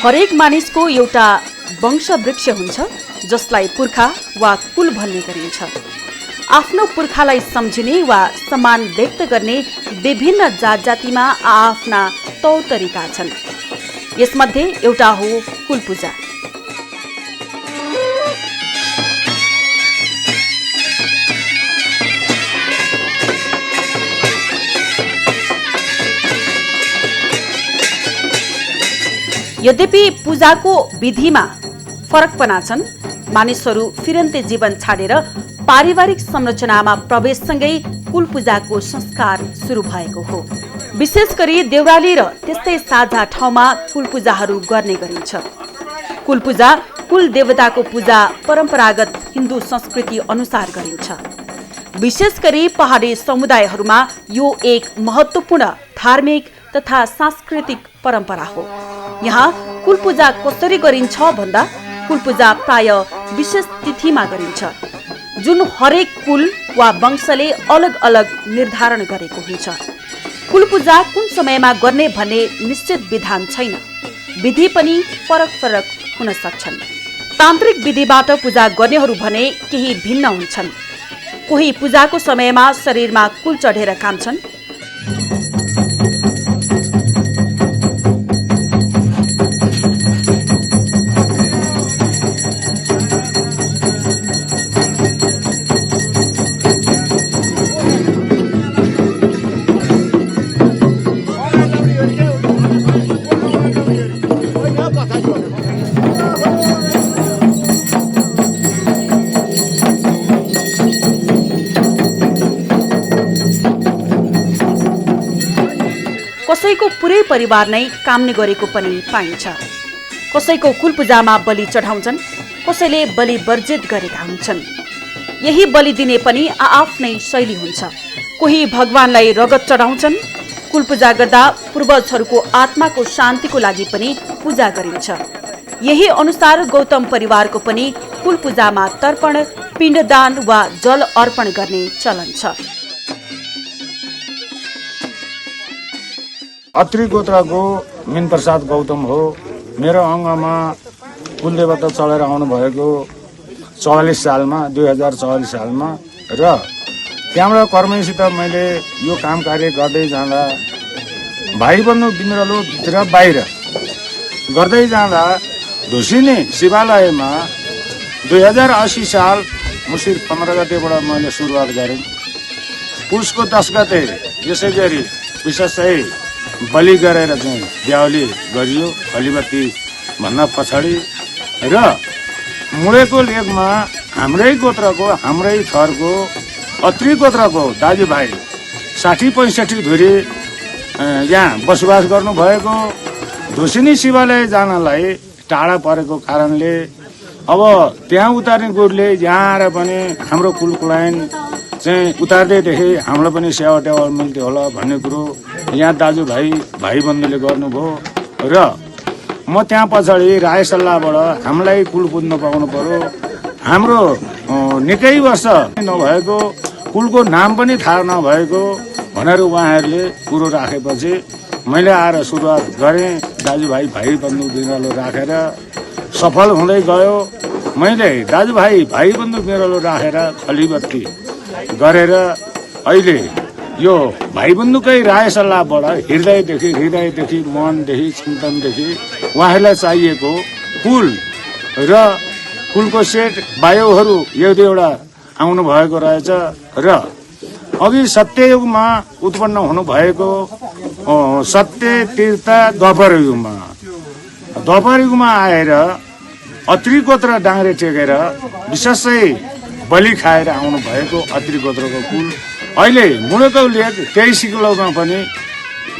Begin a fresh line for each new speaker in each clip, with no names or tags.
हरेक मानिसको एउटा वंशवृक्ष हुन्छ जसलाई पुर्खा वा कुल भन्ने गरिन्छ। आफ्नो पुर्खालाई सम्झिने वा सम्मान व्यक्त गर्ने विभिन्न जात जातिमा आफ्ना तौर तरिका छन्। यसमध्ये एउटा हो कुल पूजा। यद्यपि पूजाको विधिमा फरकपना छन्। मानिसहरू फिरन्ते जीवन छाडेर पारिवारिक संरचनामा प्रवेशसँगै कुल पूजाको संस्कार सुरु भएको हो। विशेष गरी देउराली र त्यस्तै साझा ठाउँमा कुल पूजाहरू गर्ने गरिन्छ। कुल पूजा कुल देवताको पूजा परम्परागत हिन्दू संस्कृति अनुसार गरिन्छ। विशेष गरी पहाडी समुदायहरूमा यो एक महत्त्वपूर्ण धार्मिक तथा सांस्कृतिक परम्परा हो। यहाँ कुल पूजा कसरी गरिन्छ भन्दा कुल पूजा प्राय विशेष तिथिमा गरिन्छ जुन हरेक कुल वा वंशले अलग अलग निर्धारण गरेको हुन्छ। कुल पूजा कुन समयमा गर्ने भन्ने निश्चित विधान छैन। विधि पनि फरक फरक हुन सक्छन्। तान्त्रिक विधिबाट पूजा गर्नेहरू भने केही भिन्न हुन्छन्। कोही पूजाको समयमा शरीरमा कुल चढेर काम्छन्। कसैको पुरै परिवार नै काम्ने गरेको पनि पाइन्छ। कसैको कुल पूजामा बलि चढाउँछन्, कसैले बलि वर्जित गरेका हुन्छन्। यही बलि दिने पनि आफ्नै शैली हुन्छ। कोही भगवानलाई रगत चढाउँछन्। कुल पूजा गर्दा पूर्वजहरूको आत्माको शान्तिको लागि पनि पूजा गरिन्छ। यही अनुसार गौतम परिवारको पनि कुल पूजामा तर्पण, पिण्डदान वा जल अर्पण गर्ने चलन छ।
अत्री गोत्रको मीन प्रसाद गौतम हो। मेरो अङ्गमा कुलदेवता चढेर आउनु भएको 44 सालमा 2044 सालमा र त्यहाँबाट कर्मैसित मैले यो काम कार्य गर्दै जाँदा भाइ बन्धु बिन्द्रलो भित्र बाहिर गर्दै जाँदा धुसिनी शिवालयमा 2080 साल मुसिर 15 गतेबाट मैले सुरुवात गरेँ। पुसको 10 गते यसै गरी विशेषै बलि गरेर चाहिँ देउली गरियो बलिबत्ती भन्दा पछाडि र मुडेको लेखमा हाम्रै गोत्रको हाम्रै थरको अत्री गोत्रको दाजुभाइ 60-65 धुरी यहाँ बसोबास गर्नुभएको धुसिनी शिवालय जानलाई टाढा परेको कारणले अब त्यहाँ उतार्ने गुटले यहाँ आएर पनि हाम्रो कुलकुलाइन चाहिँ उतार्दैदेखि हामीलाई पनि सेवा टेवा मिल्थ्यो होला भन्ने कुरो यहाँ दाजुभाइ भाइ बन्धुले गर्नुभयो र म त्यहाँ पछाडि राय सल्लाहबाट हामीलाई कुल पुज्न पाउनु पर्यो। हाम्रो निकै वर्ष नभएको कुलको नाम पनि थाहा नभएको भनेर उहाँहरूले कुरो राखेपछि मैले आएर सुरुवात गरेँ। दाजुभाइ भाइ बन्धु बिरालो राखेर सफल हुँदै गयो। मैले दाजुभाइ भाइ बन्धु बिरालो राखेर खलीबत्ती गरेर अहिले यो भाइ बन्धुकै राय सल्लाहबाट हृदयदेखि मनदेखि चिन्तनदेखि उहाँहरूलाई चाहिएको कुल र कुलको सेट बायोहरू एक दुईवटा आउनु भएको रहेछ र अघि सत्ययुगमा उत्पन्न हुनुभएको सत्य तीर्थ द्वापर युगमा आएर अत्री गोत्र डाङ्रे टेकेर विशेषै बलि खाएर आउनु भएको अत्री गोत्रको कुल अहिले मुडेको लेख 23 किलोमा पनि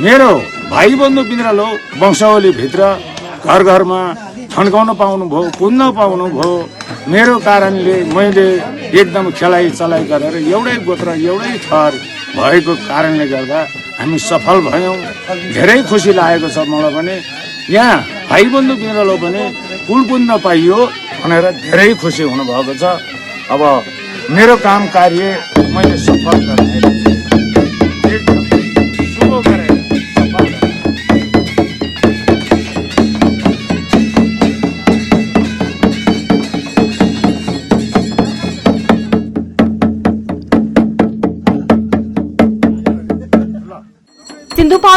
मेरो भाइ बन्धु बिन्द्रलो वंशावलीभित्र घर घरमा थन्काउन पाउनुभयो, पुज्न पाउनुभयो। मेरो कारणले मैले एकदम खेलाइ चलाइ गरेर एउटै गोत्र एउटै थर भएको कारणले गर्दा हामी सफल भयौँ। धेरै खुसी लागेको छ मलाई पनि। यहाँ भाइ बन्धु बिन्द्रलो पनि कुल पुज्न पाइयो भनेर धेरै खुसी हुनुभएको छ। अब मेरो काम कार्य मैले सफल गरेँ।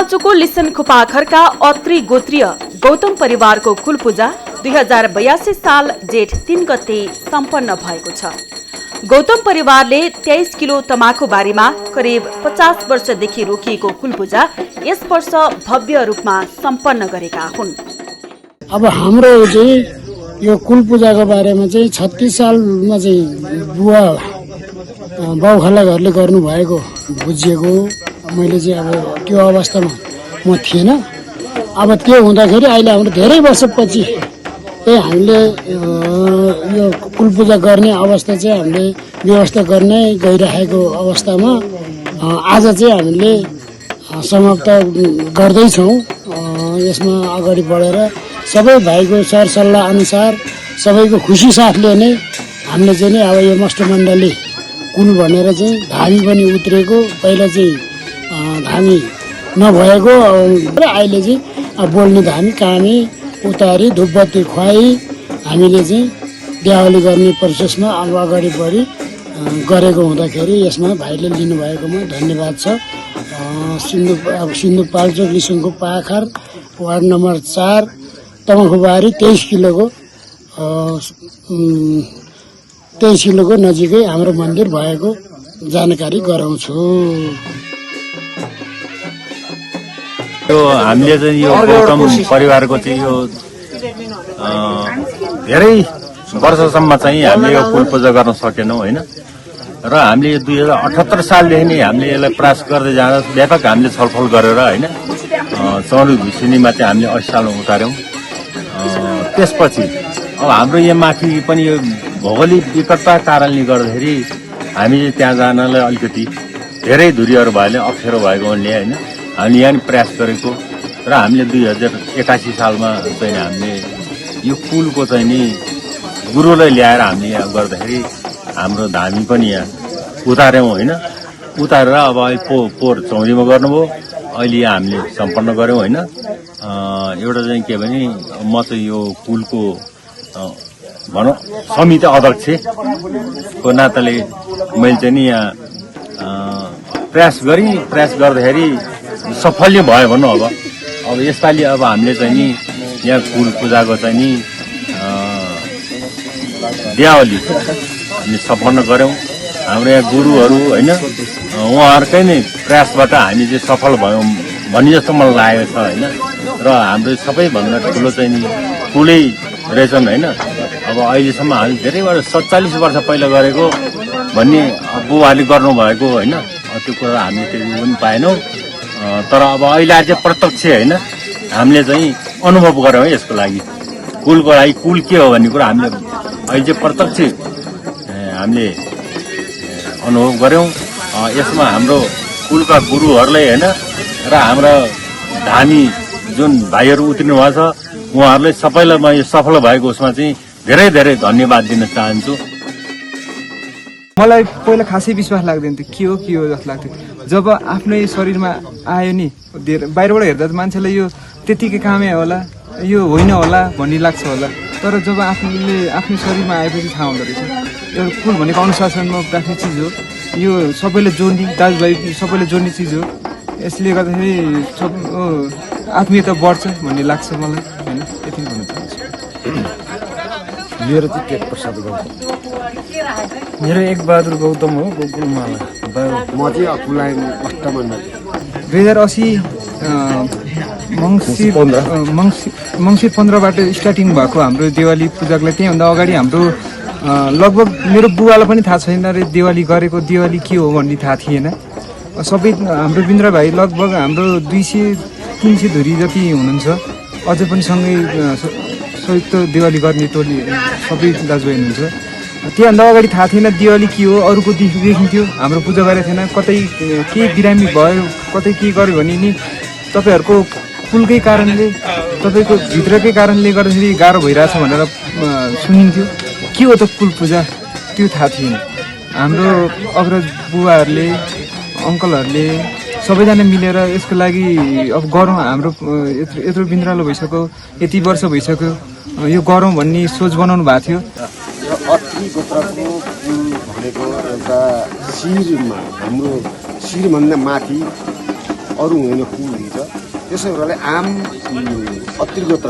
सिंहमाचोको लिसन खुपाखरका अत्री गोत्रीय गौतम परिवारको कुलपूजा 2082 साल जेठ 3 गते सम्पन्न भएको छ। गौतम परिवारले 23 किलो तमाखु बारीमा करिब 50 वर्षदेखि रोकिएको कुलपूजा यस वर्ष भव्य रूपमा सम्पन्न गरेका हुन्।
अब हाम्रो चाहिँ यो कुलपूजाको बारेमा चाहिँ 36 सालमा चाहिँ बुवा बाउखालाहरूले गर्नुभएको बुझिएको। मैले चाहिँ अब त्यो अवस्थामा म थिएन। अब त्यो हुँदाखेरि अहिले हाम्रो धेरै वर्षपछि चाहिँ हामीले यो कुलपूजा गर्ने अवस्था चाहिँ हामीले व्यवस्था गर्नै गइरहेको अवस्थामा आज चाहिँ हामीले समाप्त गर्दैछौँ। यसमा अगाडि बढेर सबै भाइको सरसल्लाह अनुसार सबैको खुसी साथले नै हामीले चाहिँ नि अब यो मष्टमण्डली कुल भनेर चाहिँ धामी पनि उत्रेको। पहिला चाहिँ धामी नभएको र अहिले चाहिँ बोल्ने धामी कामी उतारी धुपबत्ती खुवाई हामीले चाहिँ देवाली गर्ने प्रोसेसमा अब अगाडि बढी गरेको हुँदाखेरि यसमा भाइले लिनुभएकोमा धन्यवाद छ। सिन्धुपाल्चोक लिसुङको पाखर वार्ड नम्बर 4 तमाखुबारी 23 किलोको नजिकै हाम्रो मन्दिर भएको जानकारी गराउँछु।
यो हामीले चाहिँ यो गौतम परिवारको चाहिँ यो धेरै वर्षसम्म चाहिँ हामीले यो कुल पूजा गर्न सकेनौँ होइन। र हामीले 2078 सालदेखि नै हामीले यसलाई प्रयास गर्दै जाँदा व्यापक हामीले छलफल गरेर होइन चौरी घुसिनीमा चाहिँ हामीले 80 सालमा उतार्यौँ। त्यसपछि अब हाम्रो यहाँ माथि पनि यो भौगोलिक विकटता कारणले गर्दाखेरि हामी त्यहाँ जानलाई अलिकति धेरै दूरीहरू भएले अप्ठ्यारो भएको हुनाले होइन हामीले यहाँ प्रयास गरेको र हामीले 2081 सालमा चाहिँ हामीले यो पुलको चाहिँ नि गुरुलाई ल्याएर हामीले यहाँ गर्दाखेरि हाम्रो धामी पनि यहाँ उतार्यौँ होइन। उतारेर अब अहिले पोहोर चौरीमा गर्नुभयो। अहिले यहाँ हामीले सम्पन्न गऱ्यौँ होइन। एउटा चाहिँ के भने म चाहिँ यो पुलको भनौँ समिति अध्यक्षको नाताले मैले चाहिँ नि यहाँ प्रयास गर्दाखेरि सफल भयो भनौँ। अब यसपालि अब हामीले चाहिँ नि यहाँ कुल पूजाको चाहिँ नि देवाली हामीले सम्पन्न गऱ्यौँ। हाम्रो यहाँ गुरुहरू होइन उहाँहरूकै नै प्रयासबाट हामी चाहिँ सफल भयौँ भन्ने जस्तो मलाई लागेको छ होइन। र हाम्रो सबैभन्दा ठुलो चाहिँ नि कुलै रहेछन् होइन। अब अहिलेसम्म हामी धेरै वर्ष 47 वर्ष पहिला गरेको भन्ने बुबाले गर्नुभएको होइन। त्यो कुरा हामीले त्यति पनि पाएनौँ। तर अब अहिले चाहिँ प्रत्यक्ष होइन हामीले चाहिँ अनुभव गऱ्यौँ यसको लागि कुलको लागि कुल के हो भन्ने कुरा हामीले अहिले चाहिँ प्रत्यक्ष हामीले अनुभव गऱ्यौँ। यसमा हाम्रो कुलका गुरुहरूलाई होइन र हाम्रा धामी जुन भाइहरू उत्रिनु भएको छ उहाँहरूलाई सबैलाई म यो सफल भएको उसमा चाहिँ धेरै धेरै धन्यवाद दिन चाहन्छु।
मलाई पहिला खासै विश्वास लाग्दैन थियो के हो जस्तो लाग्थ्यो। जब आफ्नै शरीरमा आयो नि बाहिरबाट हेर्दा त मान्छेलाई यो त्यतिकै कामै होला यो होइन होला भन्ने लाग्छ होला। तर जब आफूले आफ्नै शरीरमा आएपछि थाहा हुँदो रहेछ यो कुल भनेको अनुशासनमा राख्ने चिज हो। यो सबैले जोड्ने दाजुभाइ सबैले जोड्ने चिज हो। यसले गर्दाखेरि सब आत्मीयता बढ्छ भन्ने लाग्छ मलाई होइन। यति भन्न चाहन्छु।
मेरो चाहिँ टेक प्रसाद गौतम। मेरो एक बहादुर गौतम हो गोकुलमाला। म चाहिँ अकुलाइ अष्टमण्डली
2080 मङ्सिर 15बाट स्टार्टिङ भएको हाम्रो देवाली पूजाको लागि। त्यहीँभन्दा अगाडि हाम्रो लगभग मेरो बुवालाई पनि थाहा छैन रे देवाली गरेको देवाली के हो भन्ने थाहा थिएन। सबै हाम्रो बिन्द्र भाइ लगभग हाम्रो 200-300 धुरी जति हुनुहुन्छ। अझै पनि सँगै संयुक्त देवाली गर्ने टोली सबै दाजुभाइ हुनुहुन्छ। त्योभन्दा अगाडि थाहा थिएन दिवाली के हो। अरूको देखिन्थ्यो हाम्रो पूजा गरेको थिएन। कतै के बिरामी भयो कतै के गर्यो भने नि तपाईँहरूको कुलकै कारणले तपाईँको भित्रकै कारणले गर्दाखेरि गाह्रो भइरहेछ भनेर सुनिन्थ्यो। के हो त कुल पूजा त्यो थाहा थिएन। हाम्रो अग्रज बुबाहरूले अङ्कलहरूले सबैजना मिलेर यसको लागि अब गरौँ हाम्रो यत्रो बिन्द्रालो भइसक्यो यति वर्ष भइसक्यो यो गरौँ भन्ने सोच बनाउनु भएको थियो।
अत्री गोत्रको भनेको एउटा शिरमा हाम्रो शिरभन्दा माथि अरू हुँदैन कुल हुन्छ। त्यसो हुनाले आम अतिरिक्त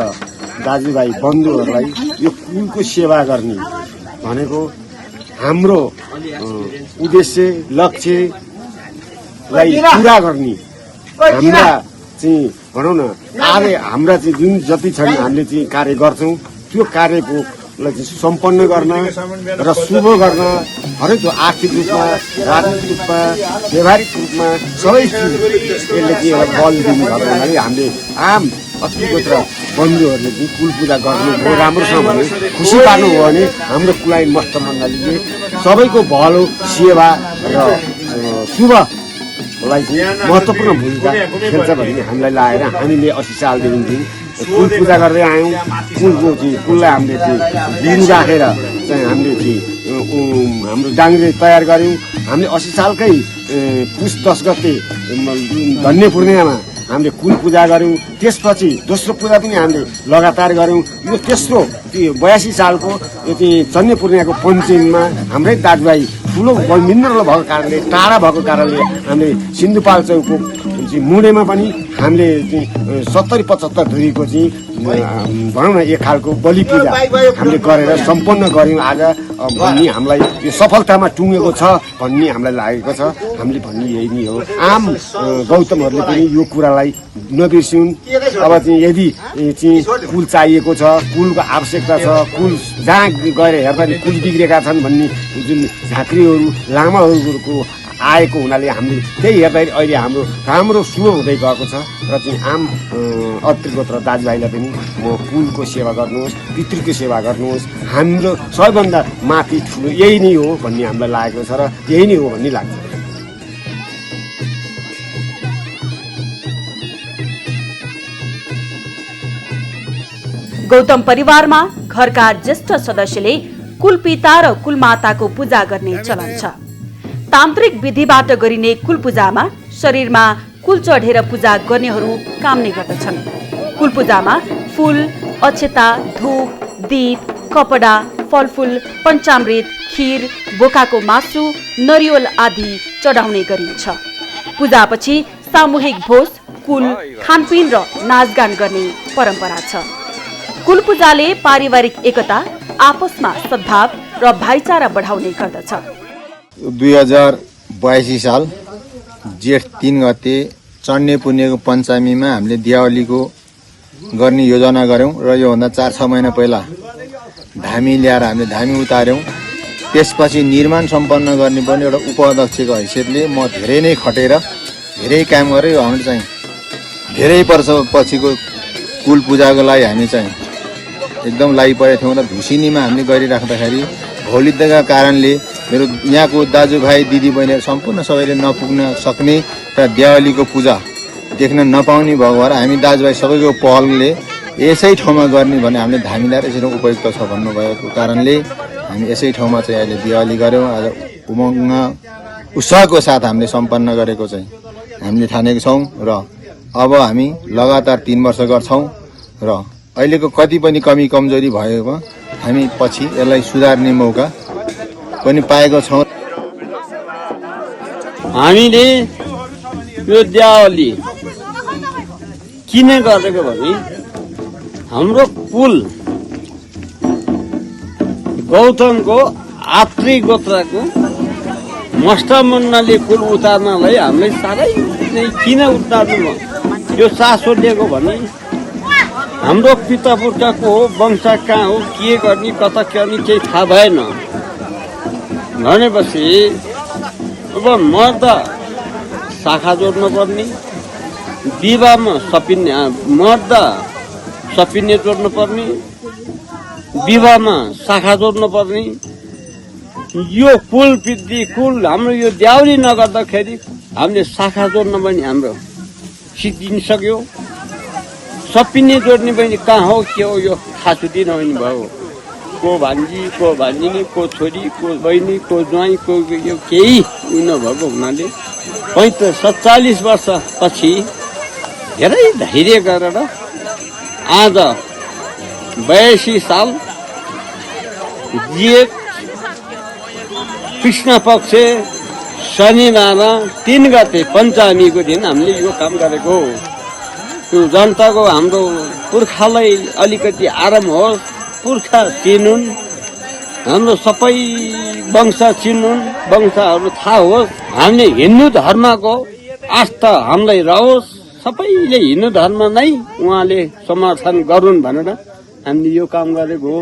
दाजुभाइ बन्धुहरूलाई यो कुलको सेवा गर्ने भनेको हाम्रो उद्देश्य लक्ष्यलाई पुरा गर्ने हाम्रा चाहिँ भनौँ न हाम्रा चाहिँ जुन जति छन् हामीले चाहिँ कार्य गर्छौँ त्यो कार्यको सम्पन्न गर्न र शुभ गर्न हरेक आर्थिक रूपमा राजनीतिक रूपमा व्यवहारिक रूपमा सबै चिज यसले चाहिँ एउटा बल दिनु भएको हुनाले हामीले आम अतिरिक्त बन्धुहरूले चाहिँ कुल पूजा गर्नुभयो राम्रोसँग भने खुसी पार्नुभयो भने हाम्रो कुलाइन मस्त मण्डलीले सबैको भलो सेवा र शुभलाई चाहिँ महत्त्वपूर्ण भूमिका खेल्छ भन्ने हामीलाई लागेर हामीले 80 सालदेखि कुल पूजा गर्दै आयौँ। कुललाई हामीले चाहिँ बिउ राखेर चाहिँ हामीले चाहिँ हाम्रो डाङ्ग्रे तयार गऱ्यौँ। हामीले 80 सालकै पुस 10 गते धन्य पूर्णिमामा हामीले कुल पूजा गऱ्यौँ। त्यसपछि दोस्रो पूजा पनि हामीले लगातार गऱ्यौँ। यो तेस्रो 82 सालको यो चाहिँ चन्ने पूर्णिमाको पञ्चमीमा हाम्रै दाजुभाइ ठुलो मिनरल भएको कारणले टाढा भएको कारणले हामीले सिन्धुपाल्चोकको मुडेमा पनि हामीले 70-75 धुरीको चाहिँ भनौँ न एक खालको बलि पूजा हामीले गरेर सम्पन्न गऱ्यौँ आज भन्ने हामीलाई यो सफलतामा टुङ्गेको छ भन्ने हामीलाई लागेको छ। हामीले भन्ने यही नै हो। आम गौतमहरूले पनि यो कुरालाई नबिर्सिउन्। अब चाहिँ यदि चाहिँ कुल चाहिएको छ, कुलको आवश्यकता छ, कुल जहाँ गएर हेर्दा नि कुल बिग्रेका छन् भन्ने जुन झाँक्रीहरू लामाहरूको आएको हुनाले हामीले त्यही हेर्दाखेरि अहिले हाम्रो राम्रो शुभ हुँदै गएको छ। र चाहिँ आम अतिरिक्त दाजुभाइलाई पनि म कुलको सेवा गर्नुहोस्, पितृको सेवा गर्नुहोस्, हाम्रो सबैभन्दा माथि ठुलो यही नै हो भन्ने हामीलाई लागेको छ र यही नै हो भन्ने लाग्छ।
गौतम परिवारमा घरका ज्येष्ठ सदस्यले कुलपिता र कुलमाताको पूजा गर्ने चलन छ। तान्त्रिक विधिबाट गरिने कुल पूजामा शरीरमा कुल चढेर पूजा गर्नेहरू काम्ने गर्दछन्। कुल पूजामा फूल, अक्षता, धूप, दीप, कपडा, फलफूल, पञ्चामृत, खीर, बोकाको मासु, नरिवल आदि चढाउने गरिन्छ। पूजापछि सामूहिक भोज, कुल, खानपिन र नाचगान गर्ने परम्परा छ। कुल पूजाले पारिवारिक एकता, आपसमा सद्भाव र भाइचारा बढाउने गर्दछ।
2082 साल जेठ 3 गते चन्ने पुण्यको पञ्चमीमा हामीले दिवालीको गर्ने योजना गऱ्यौँ र योभन्दा 4-6 महिना पहिला धामी ल्याएर हामीले धामी उतार्यौँ। त्यसपछि निर्माण सम्पन्न गर्ने पनि एउटा उपाध्यक्षको हैसियतले म धेरै नै खटेर धेरै काम गरेँ। हाम्रो चाहिँ धेरै वर्षपछिको कुल पूजाको लागि हामी चाहिँ एकदम लागिपरेका थियौँ र धुसिनीमा हामीले गरिराख्दाखेरि भौलिकताका कारणले मेरो यहाँको दाजुभाइ दिदीबहिनीहरू सम्पूर्ण सबैले नपुग्न सक्ने र दिवालीको पूजा देख्न नपाउने भएको भएर हामी दाजुभाइ सबैको पहलले यसै ठाउँमा गर्ने भने हामीले धामीलाई यसरी उपयुक्त छ भन्नुभएको कारणले हामी यसै ठाउँमा चाहिँ अहिले दिवाली गऱ्यौँ। आज उमङ्ग उत्साहको साथ हामीले सम्पन्न गरेको चाहिँ हामीले ठानेको छौँ र अब हामी लगातार 3 वर्ष गर्छौँ र अहिलेको कति पनि कमी कमजोरी भएको हामी पछि यसलाई सुधार्ने मौका पनि पाएको छौँ।
हामीले यो दिवाली किन गरेको भने हाम्रो कुल गौतमको आत्री गोत्रको मष्टमण्डली कुल उतार्नलाई हामीले साह्रै नै किन उतार्नु भयो यो चासो लिएको भने हाम्रो पितापुर्खाको हो, वंश कहाँ हो, के गर्ने कता गर्ने केही थाहा भएन भनेपछि अब मर्द शाखा जोड्नु पर्ने, विवाहमा सपिन्ने मर्द सपिन्ने जोड्नु पर्ने, विवाहमा शाखा जोड्नु पर्ने। यो कुल वृद्धि कुल हाम्रो यो दिवाली नगर्दाखेरि हामीले शाखा जोड्न पनि हाम्रो सिद्धिसक्यो। सपिन्ने जोड्ने पनि कहाँ हो के हो यो थाहा छुट्टिन भयो। को भान्जी, को भान्जिनी, को छोरी, को बहिनी, को ज्वाइँ, को यो केही नभएको हुनाले 47 वर्षपछि धेरै धैर्य गरेर आज 82 साल जेठ कृष्ण पक्ष शनिबार 3 गते पञ्चमीको दिन हामीले यो काम गरेको हो। यो जनताको हाम्रो पुर्खालाई अलिकति आराम होस्, पुर्खा चिनुन्, हाम्रो सबै वंश चिनुन्, वंशहरू थाहा होस्, हामीले हिन्दू धर्मको आस्था हामीलाई रहोस्, सबैले हिन्दू धर्म नै उहाँले समर्थन गरून् भनेर हामीले यो काम गरेको हो।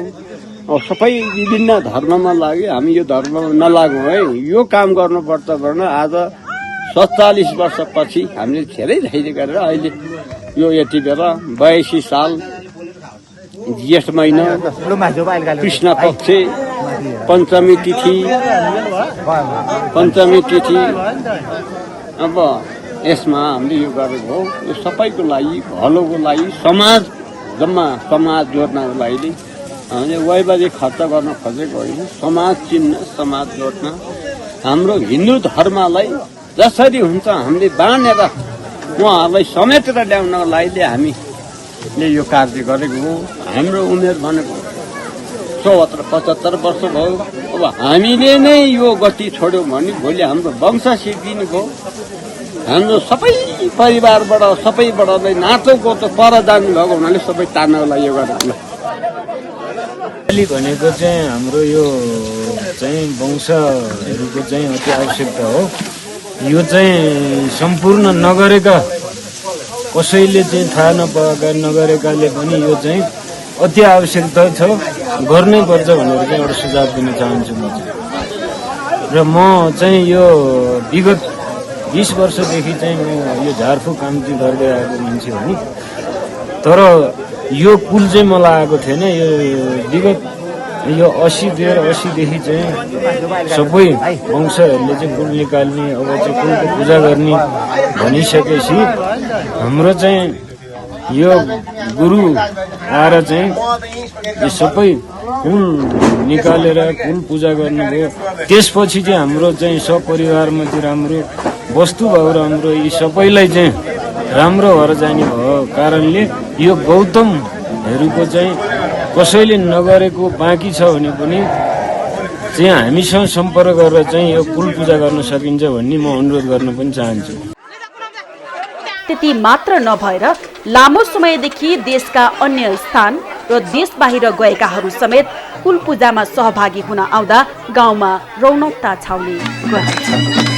सबै विभिन्न धर्ममा लाग्यो, हामी यो धर्ममा नलागौँ है, यो काम गर्नुपर्छ भनेर आज 47 वर्षपछि हामीले धेरै गरेर अहिले यो यति बेला 82 साल जेठ महिना कृष्ण पक्ष पञ्चमी तिथि अब यसमा हामीले यो गरेको हो। यो सबैको लागि, भलोको लागि, समाज जम्मा समाज जोड्नको लागि हामीले वैवाहिक खर्च गर्न खोजेको होइन, समाज चिन्न, समाज जोड्न, हाम्रो हिन्दू धर्मलाई जसरी हुन्छ हामीले बाँडेर उहाँहरूलाई समेटेर ल्याउनको लागि हामीले यो कार्य गरेको हो। हाम्रो उमेर भनेको 74-75 वर्ष भयो। अब हामीले नै यो गति छोड्यौँ भने भोलि हाम्रो वंश सिद्धिने भयो। हाम्रो सबै परिवारबाट सबैबाट नातो गोतो पर जानुभएको हुनाले सबै तान्नको लागि यो गरेको।
भनेको चाहिँ हाम्रो यो चाहिँ वंशहरूको चाहिँ अति आवश्यकता हो। यो चाहिँ सम्पूर्ण नगरेका, कसैले चाहिँ थाहा नपाएका नगरेकाले पनि यो चाहिँ अति आवश्यकता छ, गर्नै पर्छ भनेर चाहिँ एउटा सुझाव दिन चाहन्छु म चाहिँ। र म चाहिँ यो विगत 20 वर्षदेखि चाहिँ म यो झारफुक काम चाहिँ गर्दै आएको मान्छे हो नि, तर यो कुल चाहिँ मलाई आएको थिएन। यो विगत यो 80देखि चाहिँ सबै वंशहरूले चाहिँ कुल निकाल्ने, अब चाहिँ कुलको पूजा गर्ने भनिसकेपछि हाम्रो चाहिँ यो गुरु आएर चाहिँ यो सबै कुल निकालेर कुल पूजा गर्नुभयो। त्यसपछि चाहिँ हाम्रो चाहिँ सपरिवारमा चाहिँ राम्रो वस्तुभाउ राम्रो यी सबैलाई चाहिँ राम्रो भएर जाने भयो कारणले यो गौतमहरूको चाहिँ कसैले नगरेको बाँकी छ भने पनि चाहिँ हामीसँग सम्पर्क गरेर चाहिँ यो कुल पूजा गर्न सकिन्छ भन्ने म अनुरोध गर्न पनि चाहन्छु।
त्यति मात्र नभएर लामो समयदेखि देशका अन्य स्थान र देश बाहिर गएकाहरू समेत कुल पूजामा सहभागी हुन आउँदा गाउँमा रौनकता छाउने गर्दछ।